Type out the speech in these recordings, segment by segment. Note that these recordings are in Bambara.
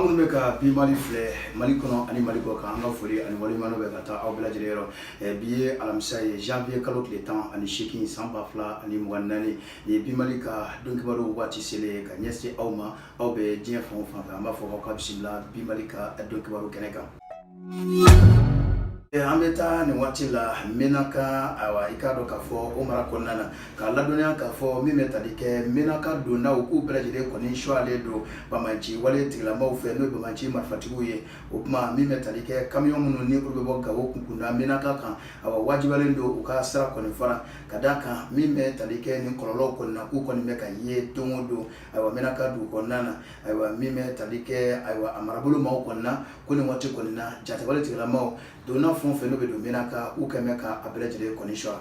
Aw minnu bɛ ka Bi Mali filɛ Mali kɔnɔ ani Mali kɔ kan, an ka foli ani waleɲumandɔn bɛ ka taa aw bɛɛ lajɛlen yɔrɔ. Bi ye alamisa ye, janvier kalo tile 18, san 2024. Nin ye Bi Mali ka don kibaru waati selen ka ɲɛsin aw ma. Aw bɛ diɲɛ fan o fan fɛ, an b'a fɔ k'aw bisimila Bi Mali ka don kibaru kɛnɛ kan. An bɛ taa nin waati la Menaka. Ayiwa, i k'a dɔn k'a fɔ o mara kɔnɔna na, k'a ladɔnniya k'a fɔ min bɛ tali kɛ Menaka dondaw, k'u bɛɛ lajɛlen kɔni suwalen don banbaanci wale tigilamaw fɛ, n'o ye banbaanci marifatigiw ye. O tuma, min bɛ tali kɛ kamiyɔn minnu ni olu bɛ bɔ Gawo kunda Menaka kan, awa, wajibiyalen don u ka sira kɔni fara, ka d'a kan min bɛ tali kɛ nin kɔlɔlɔw kɔni na, k'u kɔni bɛ ka ye don o don, ayiwa, Menaka dugu kɔnɔna na. Ayiwa, min bɛ tali kɛ, ayiwa, a marabolo maaw kɔni na, ko nin waati kɔni na, jatigɛwale tigilamaw donna fɛn o fɛn n'u bɛ don Menaka, u kɛn bɛ ka a bɛɛ lajɛlen kɔni suwa.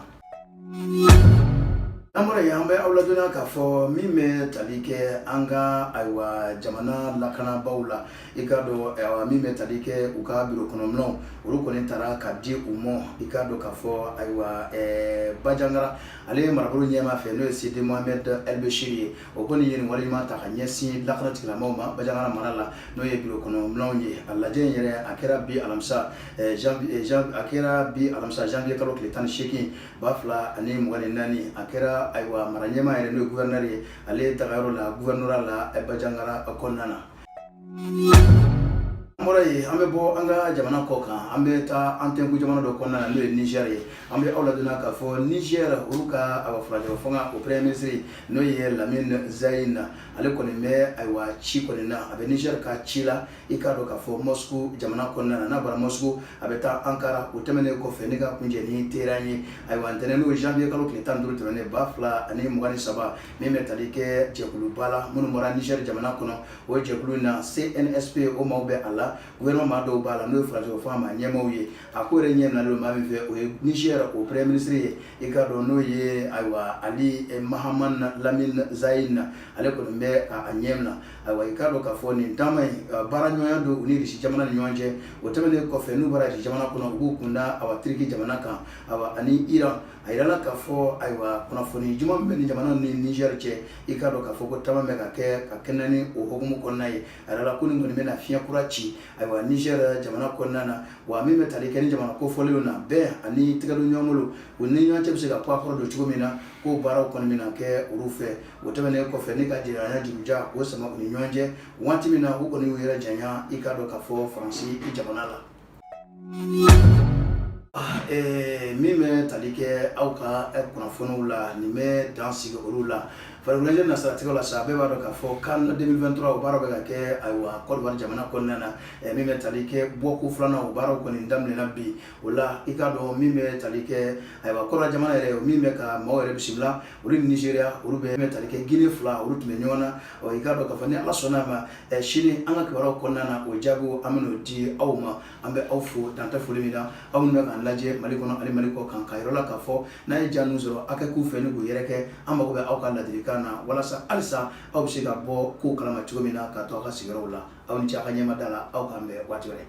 An bɔra yen, an bɛ aw ladɔnniya k'a fɔ min bɛ tali kɛ an ka, ayiwa, jamana lakanabaaw la, i k'a dɔn, ayiwa, min bɛ tali kɛ u ka biro kɔnɔminɛnw, olu kɔni taara ka di u ma. I k'a dɔn k'a fɔ, ayiwa, Bajangara, ale ye marabolo ɲɛmaa fɛ, n'o ye Sidi Mohamed El Bechir ye. O kɔni ye nin waleɲuman ta ka ɲɛsin lakana tigilamaw ma Bajangara mara la, n'o ye biro kɔnɔminɛnw ye. A lajɛ in yɛrɛ, a kɛra bi alamisa, a kɛra bi alamisa, janvier kalo tile 18, 2024. A kɛra, ayiwa, mara ɲɛmaa yɛrɛ, n'o ye gouverneur ye, ale dagayɔrɔ la, gouvernorat la, Bajangara kɔnɔna na. An bɔra yen, an bɛ bɔ an ka jamana kɔ kan, an bɛ taa an tɛnku jamana dɔ kɔnɔna na, n'o ye Niger ye. An bɛ aw ladɔnniya k'a fɔ Niger, olu ka, awa, furancɛ fanga, o premier ministre, n'o ye Lamine Zeine, ale kɔni bɛ, ayiwa, ci kɔni na, a bɛ Niger ka ci la, i k'a dɔn k'a fɔ Moscou jamana kɔnɔna na. N'a bɔra Moscou, a bɛ taa Ankara. O tɛmɛnen kɔfɛ, ne ka kuncɛ ni Téhéran ye. Ayiwa, ntɛnɛn, n'o ye janvier kalo tile 15 tɛmɛnen, 2023, min bɛ tali kɛ jɛkuluba la minnu bɔra Niger jamana kɔnɔ, o jɛkulu in na, CNSP, o maaw bɛ a la, gouvernement maa dɔw b'a la, n'o ye furancɛ fanga maa ɲɛmaaw ye. A ko yɛrɛ ɲɛ minɛlen don maa min fɛ, o ye Niger o premier ministre ye, i k'a dɔn, n'o ye, ayiwa, Ali Mahaman Lamine Zeine, ale kɔni bɛ a ɲɛ minɛ. Ayiwa, i k'a dɔn k'a fɔ nin taama in, baara ɲɔgɔnya don u ni Russie jamana ni ɲɔgɔn cɛ. O tɛmɛnen kɔfɛ, n'u bɔra Russie jamana kɔnɔ, u b'u kunda, awa, Turquie jamana kan, awa, ani Iran. A yirala k'a fɔ, ayiwa, kunnafoni juma min bɛ ni jamana ni Niger cɛ, i k'a dɔn k'a fɔ ko taama bɛ ka kɛ ka kɛnɛ ni o hukumu kɔnɔna ye. A yirala ko nin kɔni bɛna fiɲɛ kura ci, ayiwa, Niger jamana kɔnɔna na. Wa min bɛ tali kɛ ni jamana kofɔlenw na, bɛn ani tɛgɛdon ɲɔgɔn bolo u ni ɲɔgɔn cɛ bɛ se ka ko kɔrɔ don cogo min na, k'o baaraw kɔni bɛna kɛ olu fɛ. O tɛmɛnen kɔfɛ, ni ka jɛɲɔgɔnya juruja k'o sama u ni ɲɔgɔn cɛ, waati min na u kɔni y'u yɛrɛ janya, i k'a dɔn k'a fɔ Faransi jamana la. Min bɛ tali kɛ aw ka kunnafoniw la, nin bɛ dan sigi olu la. Farikolo na siratigɛ la sa, bɛɛ b'a dɔn k'a fɔ CAN 2023, o baara bɛ ka kɛ, ayiwa, Côte d'Ivoire jamana kɔnɔna na. Min bɛ tali kɛ bɔko filanan, o baaraw kɔni daminɛna bi. O la, i k'a dɔn, min bɛ tali kɛ, ayiwa, Côte d'Ivoire jamana yɛrɛ, min bɛ ka maaw yɛrɛ bisimila, olu ni Nigeria, olu bɛ tali kɛ Guinée fila, olu tun bɛ ɲɔgɔn na. I k'a dɔn k'a fɔ ni Ala sɔnna a ma, sini an ka kibaruyaw kɔnɔna na, o jaabiw, an bɛn'o di aw ma. An bɛ aw fo dantɛ foli min na, aw minnu bɛ k'an lajɛ Mali kɔnɔ ani Mali kɔ kan, ka yɔrɔ la k'a fɔ n'a ye ja ninnu sɔrɔ, a kɛ k'u fɛ ni k'u yɛrɛ kɛ. An mago bɛ aw ka ladilikan na, walasa halisa aw bɛ se ka bɔ kow kalama cogo min na, ka to aw ka sigiyɔrɔw la. Aw ni ce aw ka ɲɛmada la. Aw k'an bɛn waati wɛrɛ.